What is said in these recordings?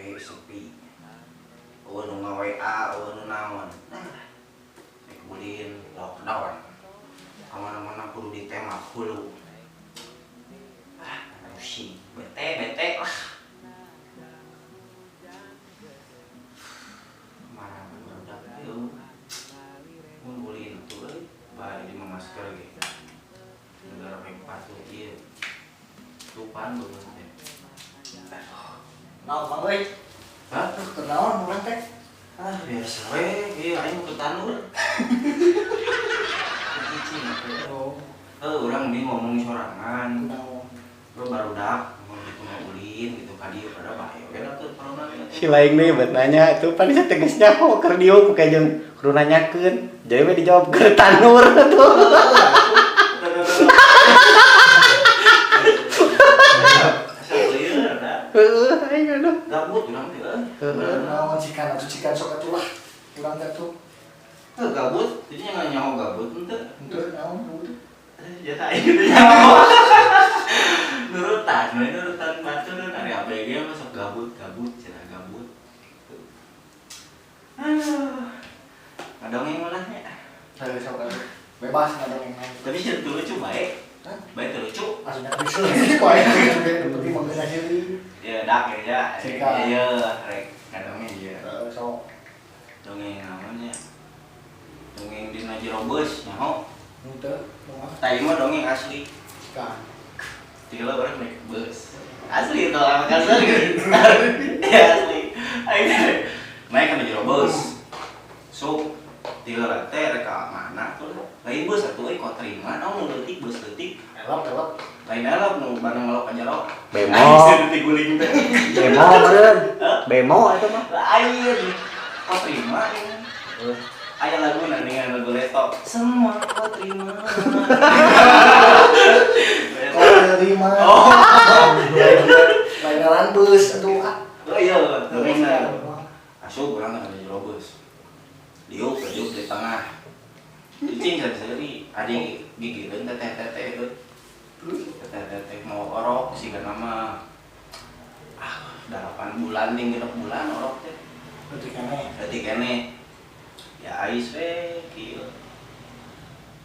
we sepi. Eueuh nu nga-WA, eueuh nu naon. Nah, rek ulin lockdown. Kamana-mana kudu ditembak hulu. Ah, pusing. Bete, bete lah. Marah barudak ieu. Mun ulin tuh euy, bari di masker ge. Negara rek patuh ieu. Tupan beungeut teh. Naon Mang euy? Hah? Terus kenaon urang teh? Ah, biasa we, ieu aing mau ke tanur. Cicing atuh. Oh, Heuh, urang mending ngomong sorangan. naon? Lu barudak ngomong gitu mau ulin gitu ka dieu pada bae we lah tuh corona ge. Si lain nih buat nanya itu pan bisa tegasnya kok keur dieu ku jeung kudu nanyakeun. Jadi we dijawab keur tanur tuh. Asa lieur da. Heeh, aing aduh. Gabut urang teh euy. Heeh. Naon cikan atuh cikan sok atuh lah. Urang teh atuh. Heuh, gabut, jadi nya nyaho gabut henteu. Henteu naon gabut. Ya tak aing teh nyaho. Nurutan, we nurutan batur ari ABG mah sok gabut-gabut cenah gabut. Aduh. Ngadongeng malah nya. Hayu sok atuh. Bebas ngadongeng mah. Tapi sih teu lucu bae. Hah? Bae teu lucu. Aslinya bisa wae gitu penting mah geus heuli. Ya dak ya. Cikan. Iya, rek ngadongeng ieu. Heeh, sok. Dongeng naon nya? Dongeng dina jero beus nyaho. Henteu, kumaha? Tah ieu mah dongeng asli. Cikan. Tiga orang naik bus. Asli itu lama kasar gitu. Ya asli. Aing teh naik kana jero bus. So, tiga teh rek ka mana tuh lah. Lain bus atuh euy kok terima naon nu leutik bus leutik. Elok elok. Lain elok nu bareng ngelok ka jero. Bemo. Aing sih leutik guling teh. Bemo meureun. Bemo eta mah. Lain. Kok terima ini? Aya lagu dengan lagu Leto. Semua kau terima. Kok terima. Oh. Lain ngaran beus atuh ah. Oh iya, dongengna. Asup urang teh jero beus. Diuk, diuk di tengah. Cicing seri-seri, adi gigireun teteh-teteh euy. Teteh-teteh mau orok sigana mah. Ah, 8 bulan ting 6 bulan orok teh. Leutik keneh. Leutik keneh. Ya ais we kieu.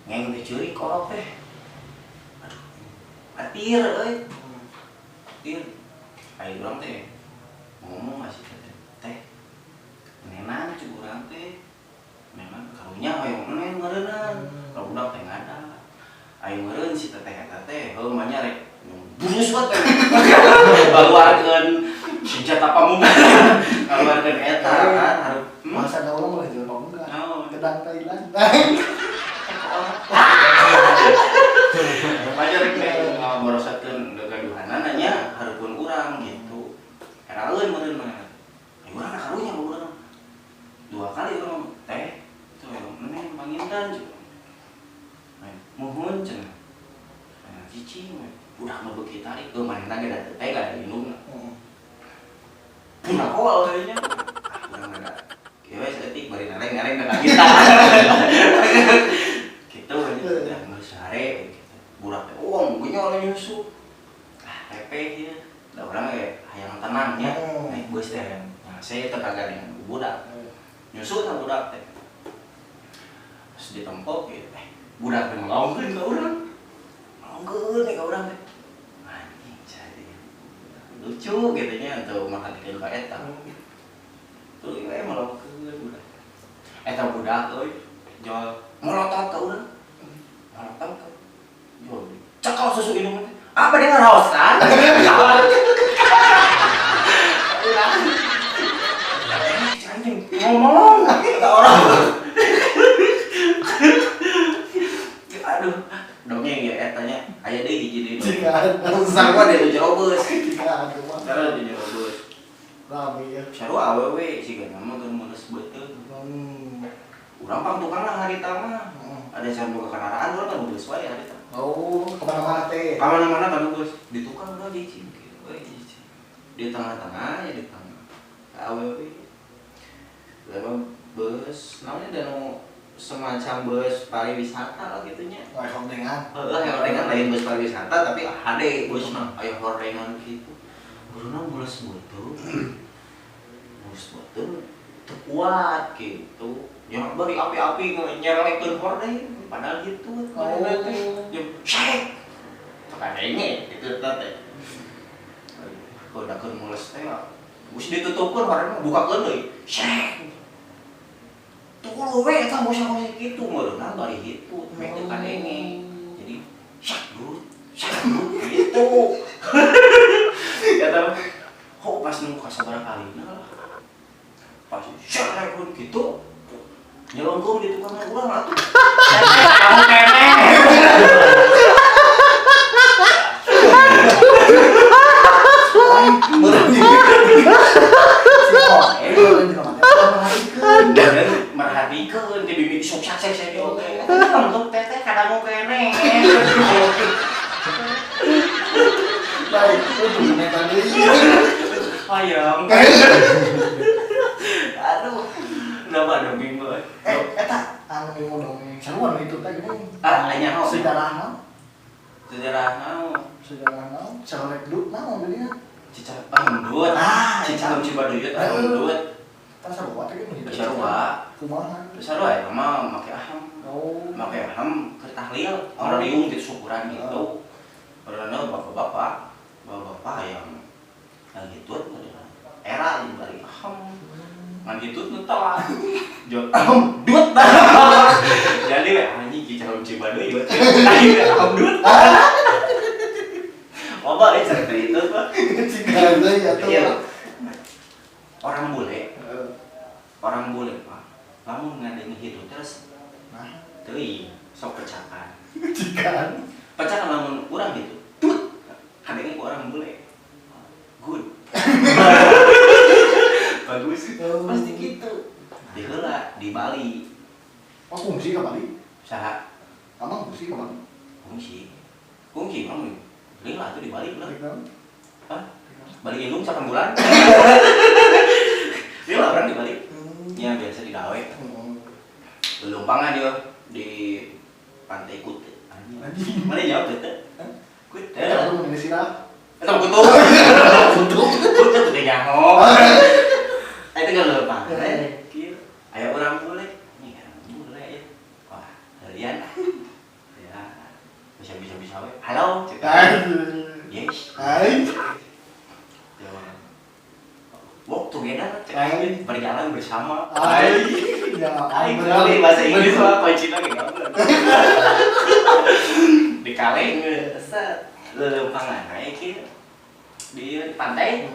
Ngeng teh ceurik orok teh. Aduh. Atir euy. Atir. Ai urang teh ngomong ngasih teh teh. Nenang cek urang teh. Memang karunya hoyong enen meureunnan. Kalau budak teh ngada. Ayo meureun si teteh eta teh heuh mah nya rek burus we teh. Ngaluarkeun senjata pamungkas. Ngaluarkeun eta kan hareup. Masa gaul mah jelema pamungkas. Naon? Gedang Thailand. Majar rek ngaborosakeun gagaduhanana nya hareupeun urang gitu. Eraeun meureun mah. Ayo urang karunya urang. Dua kali urang teh itu hoyong enen panginten cenah. Muhun cenah. Cicing we. Budak nu beuki tarik heuh manehna ge da teu tega da indungna. Budak kol we nya. Ah urang ada. Kieu we saeutik bari nareng-nareng da kita. Gitu we nya. Geus sare gitu. Budak teh uang genyol nyusu. Ah repeh ieu. Da urang ge hayang tenang nya. Naik beus teh hayang saya teh kagak dengan budak. Nyusu tah budak teh. Terus ditempok gitu teh. Budak teh melongkeun ka urang. Melongkeun ka urang teh. Anjing jadi lucu gitu nya untuk makan ka eta. Tuh we melongkeun budak. Eta budak euy jual molotot ka urang. Molotot ka. Jual cekal susu indung teh. Apa dia ngaraosan? Anjing ngomong kata orang. Aduh, dongeng ya etanya. Aya deui hiji deui. Cikan. Sarua deui jero beus. Cikan mah. Sarua deui jero beus. Rame ya. Sarua awewe sigana mah keur meuleuh beuteung. Urang pang tukangna harita mah. Ada can boga kendaraan urang kan beus wae harita. Oh, kemana-mana teh. Kemana-mana kan beus. Di tukang urang cicing kieu we cicing. Di tengah-tengah ya di tengah. Awewe. Lama beus naonnya da nu semacam bus pariwisata lah gitunya. Wah, hordengan. Heeh, hordengan lain bus pariwisata tapi HD busna aya hordengan gitu. Guruna mules beuteung. Mulus beuteung teu kuat gitu. Ya bari api-api nyerelekeun hordeng padahal gitu. Oh. Ya syek. Teu kadenge gitu teh. Udah keur mules teh geus ditutupkeun hordeng bukakeun deui. Syek. Tuluy we eta mosok-mosok kitu meureunna bari hitut meh teu kadenge. Jadi syak dut, syak dut gitu. Kata kok pas nunggu kasabaraha kalina lah. Pas syak pun gitu nyelongkong di tukang urang atuh. Kamu keneh. Merhatikeun ti bibit sok sukses saya oge. Untuk teteh kadang keneh. Baik, itu meneta deui. Hayang. Aduh. Kenapa dongeng mah? Eta anu dongeng sarua itu teh geuning. Ah, nya naon? Sejarah naon? Sejarah naon? Sejarah naon? Celek dut naon jadinya? Cicak endut. Ah, Cicak Cibaduyut endut. Kan sarua teh geuning. Sarua. Kumaha? Sarua ya mah make aham. Oh. Make aham keur tahlil, orang riung di syukuran gitu. Karena bapak-bapak, bapak-bapak yang gitu era di bari aham. Ngan gitu nu telat. Jo aham dut. Jadi we anjing Cicak Cibaduyut. Aham dut. Loba euy cerita itu mah. Cikan deui atuh. Iya. Orang bule, orang bule mah lamun ngadenge hitu terus Nah, teuing sok pecakan. cikan. Pecakan lamun urang gitu. Tut. Kadenge ku orang bule. Good. Bagus. Pasti gitu. Di heula di Bali. Oh, fungsi ke Bali? Saha? Amang fungsi ke Bali? Fungsi. Fungsi mah lila tuh di Bali bener. Balik naon? Hah? Balik indung saban bulan. Lila orang di Bali. Ya biasa di dawe. Lumpangan dia di pantai Kuta. Anjing. Mana jawab Kuta? Kuta. Eta tuh mun sirah. Eta Kutu. Kutu. Kuta teh nyaho. Eta kan leumpang. Kieu. Aya urang bule. Nih urang bule ya. Wah, heulian. Ya. Bisa bisa we. Halo. Yes. Hai. Walk together, cek berjalan bersama. Hai. Ya, Aing kali bahasa Inggris mah kunci lagi goblok. Di kaleng set leuleumpangan naik kieu di pantai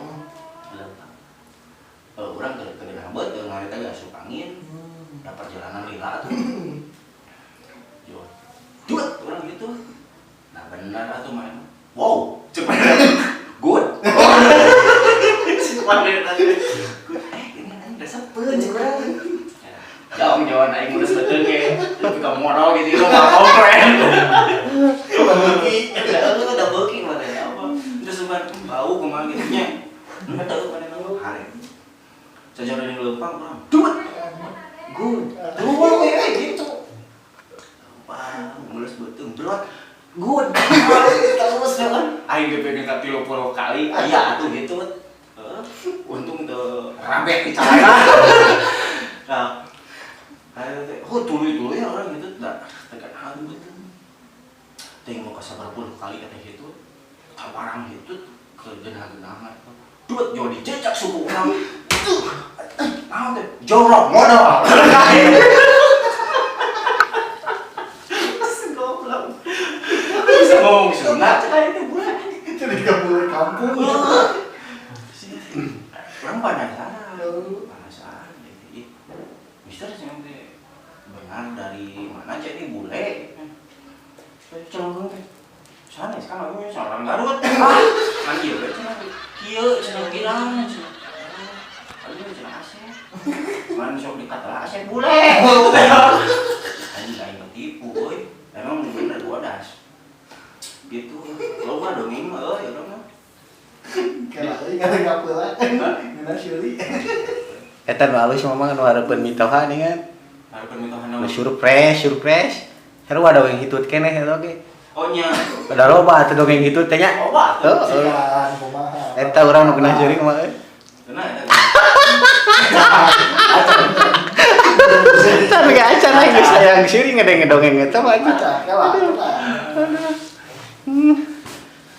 leumpang. Urang teu geunah beut teu ngarita ge asup angin. Da perjalanan lila atuh. Yo. Duet urang gitu. Nah bener atuh mah. Wow, cepet. Good. Good. Ini anjing resepeun cek urang. Jauh jauh aing mulus beuteung ge. Tapi ka modal gitu lu nggak komplain. Beuki. Udah beuki mah teh apa. Terus cuman bau kumaha gitu nya. Henteu maneh mah hare. Sajarah di leumpang urang. Duet. Good. Keluar we gitu. Leumpang mulus beuteung brot. Good. Terus kan aing ge pengen ka 30 kali aya atuh gitu. Untung teu rabek di celana. Nah, oh tuluy-tuluy orang gitu dah tekan hal gitu. Tengok ka sabar puluh kali kata gitu. Tawarang gitu ke genah-genahan. Duet jauh dijejak suku urang. Naon teh? Jorok modal. Goblok. Bisa ngomong Sunda cek aing teh bulan. Jadi gak boleh kampung. Urang penasaran. Penasaran jadi. Mister sih teh benar dari mana aja ini bule. Celeng teh. Sana sekarang aku orang Garut. Kan ieu we cenah kieu cenah girang cenah. Aduh cenah asep. Man sok dikata asep bule. Anjing aing ketipu euy. Emang bener bodas. Gitu. Loba dongeng mah euy urang mah. Kira euy ngapeula. Ngeunah seuri. Eta nu alus mah nu hareupeun mitoha nih kan. Hareupeun mitoha naon? Nu surprise, surprise. Sarua dongeng hitut keneh eta oge. Oh nya. Pada loba atuh dongeng hitut teh nya. Loba atuh. Heeh. Cikan kumaha. Eta urang nu kena seuri kumaha euy. Kena eta. Can ge acan aing geus hayang siring ngedeng-ngedongeng eta mah anjing. Acan kalah. Aduh.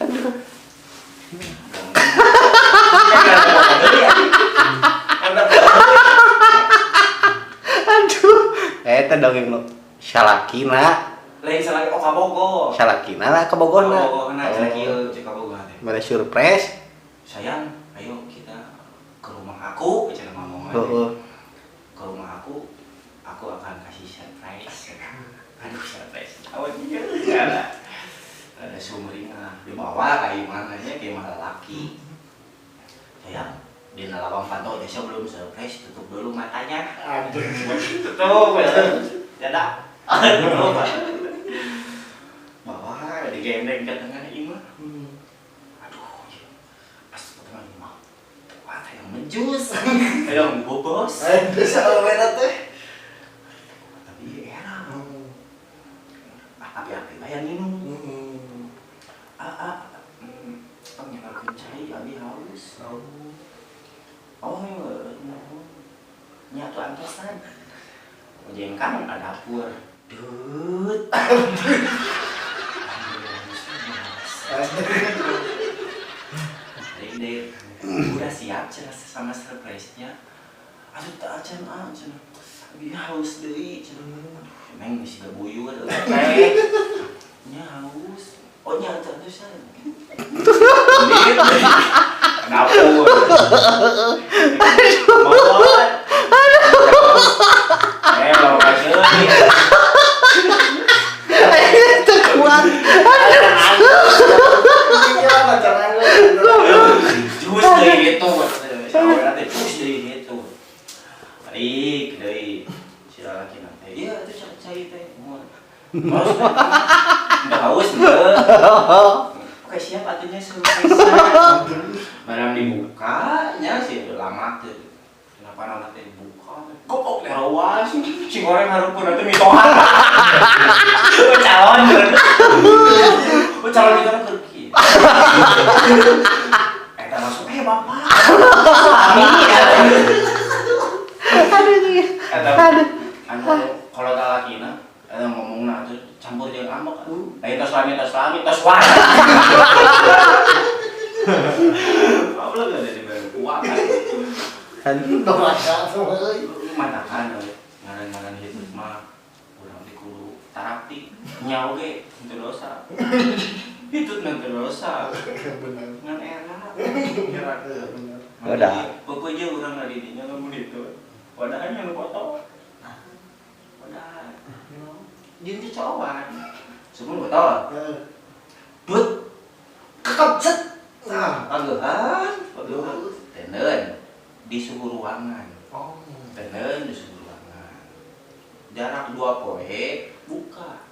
Aduh. Aduh. Eta dongeng nu salakina. Lain salaki oh kabogo. Salakina lah kabogona. Kabogona cenah kieu cek kabogo teh. Mere surprise. Sayang, ayo kita ke rumah aku, cenah ngomong. Heeh. Ke rumah aku akan kasih surprise. Aduh, surprise. Awan ieu ada. Ada sumringah dibawa ka imah nya ke imah lalaki. Sayang, di lawang panto teh sebelum surprise tutup dulu matanya. Aduh. Tutup. Dadah. Tutup. Bawa digendeng ke tengah imah. Aduh, pas ke tengah imah. Wah, hayang menjus. Hayang bobos. Aduh, salamena teh. Tapi era. Api-api bayang minum. Pengen cai abi haus. Oh, nyatu antosan. Jengkang ada dapur. Dut. Dek, udah siap cenah sama surprise-nya. Atuh teu acan ah cenah. Abi haus deui cenah. Aduh, neng geus buyur teh. Nya haus. Oh nya atuh atusan. Dapur. Aduh. Itu kuat. Jus deui itu. Nanti jus deui itu. Balik deui. Si lalaki nanti. Iya itu cai teh. Udah haus henteu. Oke siap atunya surprise. Barang dibuka nya sih udah lama tuh. Kenapa nama teh dibuka? Goblok rawas. Si goreng harupun nanti mitohan. Oh calon. Oh calon itu kan kerki. Eta langsung bapak. Suami. Aduh. Aduh. Anu kalau talakina eta ngomongna atuh campur jeung ambek. Lain tos lami tos wae. Goblok ada di bawah kuat. Aduh. Matakan ngaran-ngaran hidup mah urang teh kudu tarapti nya oge henteu dosa. Hitut mah teu dosa. Bener. Ngan era. Bener. Wadah. Pokoknya urang di dinya lamun itu. Wadahan nu foto. Wadah. Jeung cocokan. Sumur botol. Dut. Kekep set. Nah, Pangeuhan, pangeuhan. Teneun di suhu ruangan. Oh. Teneun di suhu ruangan. Jarak 2 poe buka.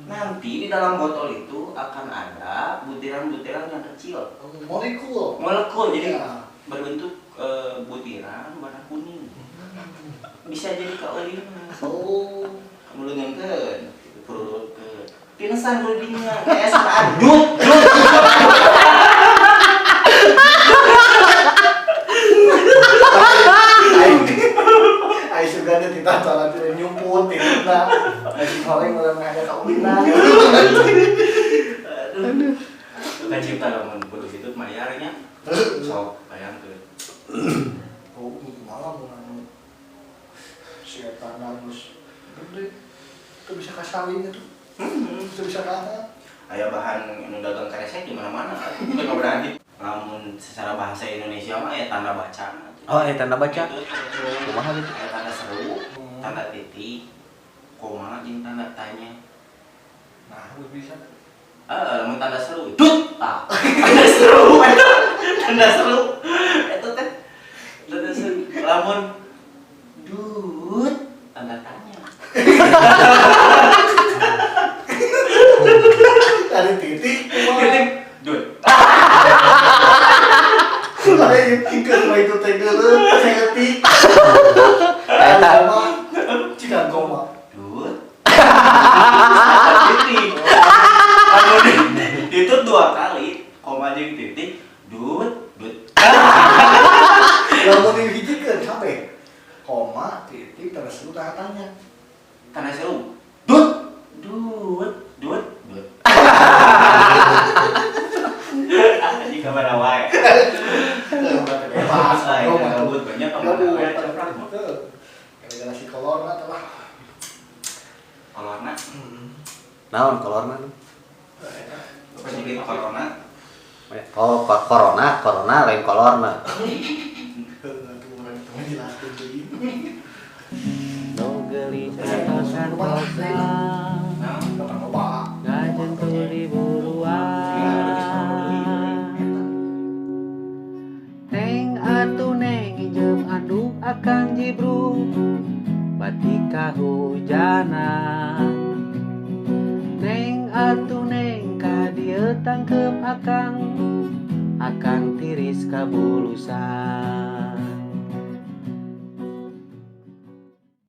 Nanti di dalam botol itu akan ada butiran-butiran yang kecil. Molekul. Molekul jadi ya. Berbentuk butiran warna kuning. Bisa jadi kaolina. Oh. Kamu leungeunkeun, purulkeun. Pinesan kudinya, kayak sama dut dut. Ai sugana tita salah teh nyumput titna. Nasi goreng urang ada kaulina. Aduh. Kan cipta lamun kudu kitu mayarnya. Sok bayangkeun. Oh, malah mun setan geus gede. Itu bisa kasawin itu. Itu bisa kalah. Aya bahan nu dagang keresek di mana-mana. Teu berani. Lamun secara bahasa Indonesia mah aya tanda baca. Oh, aya tanda baca. Kumaha gitu? Aya tanda seru, tanda titik, koma jeung tanda tanya. Nah, lu bisa. Lamun tanda seru, dut tah. Tanda seru, tanda seru. Eta teh tanda seru. Lamun dut tanda tanya. Tanda titik, titik, dut. Lain keur mah itu teh geuleuh, saeutik. Eta Cika koma. Dut. Titik. Lamun itu 2 kali, koma jeung titik, dut, dut. Lamun dihijikeun sampe. Tanda seru tanda tanya. Tanda seru. Dut. Dut, dut, dut. Anjing kamana wae. Bebas. Gabut banyak kamana wae caprah mah. Gara-gara si kolorna teh lah. Kolorna. Naon kolorna? Penyakit corona. Oh, corona, corona lain kolorna. Heuh, atuh urang teh jelaskeun deui. Nu geulis atosan kosa Nah, Kapan loba. ngajentul di buruan. Neng atuh neng injem anduk akang jibruk batik kahujanan. Neng atuh neng ka dieu tangkep akang, akang tiris kabulusan.